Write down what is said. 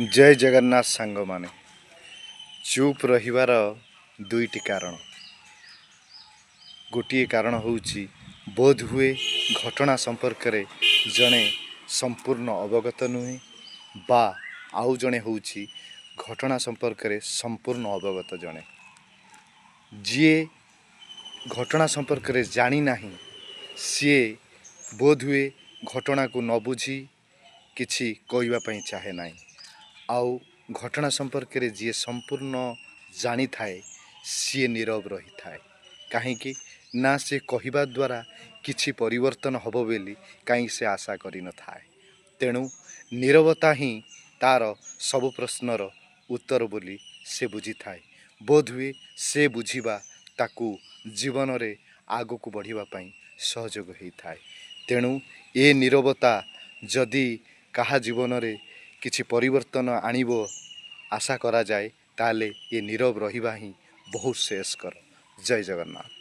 ଜୟ ଜଗନ୍ନାଥ ସାଙ୍ଗମାନେ। ଚୁପ୍ ରହିବାର ଦୁଇଟି କାରଣ। ଗୋଟିଏ କାରଣ ହେଉଛି, ବୋଧହୁଏ ଘଟଣା ସମ୍ପର୍କରେ ଜଣେ ସମ୍ପୂର୍ଣ୍ଣ ଅବଗତ ନୁହେଁ ବା ଆଉ ଜଣେ ହେଉଛି ଘଟଣା ସମ୍ପର୍କରେ ସମ୍ପୂର୍ଣ୍ଣ ଅବଗତ ଜଣେ। ଯିଏ ଘଟଣା ସମ୍ପର୍କରେ ଜାଣିନାହିଁ, ସିଏ ବୋଧହୁଏ ଘଟଣାକୁ ନ ବୁଝି କିଛି କହିବା ପାଇଁ ଚାହେଁ ନାହିଁ। ଆଉ ଘଟଣା ସମ୍ପର୍କରେ ଯିଏ ସମ୍ପୂର୍ଣ୍ଣ ଜାଣିଥାଏ, ସିଏ ନୀରବ ରହିଥାଏ। କାହିଁକି ନା ସେ କହିବା ଦ୍ୱାରା କିଛି ପରିବର୍ତ୍ତନ ହେବ ବୋଲି କାହିଁ ସେ ଆଶା କରିନଥାଏ। ତେଣୁ ନୀରବତା ହିଁ ତା'ର ସବୁ ପ୍ରଶ୍ନର ଉତ୍ତର ବୋଲି ସେ ବୁଝିଥାଏ। ବୋଧହୁଏ ସେ ବୁଝିବା ତାକୁ ଜୀବନରେ ଆଗକୁ ବଢ଼ିବା ପାଇଁ ସହଯୋଗ ହେଇଥାଏ। ତେଣୁ ଏ ନୀରବତା ଯଦି କାହା ଜୀବନରେ କିଛି ପରିବର୍ତ୍ତନ ଆଣିବ ଆଶା କରାଯାଏ, ତାହେଲେ ଏ ନୀରବ ରହିବା ହିଁ ବହୁତ ଶ୍ରେୟସ୍କର। ଜୟ ଜଗନ୍ନାଥ।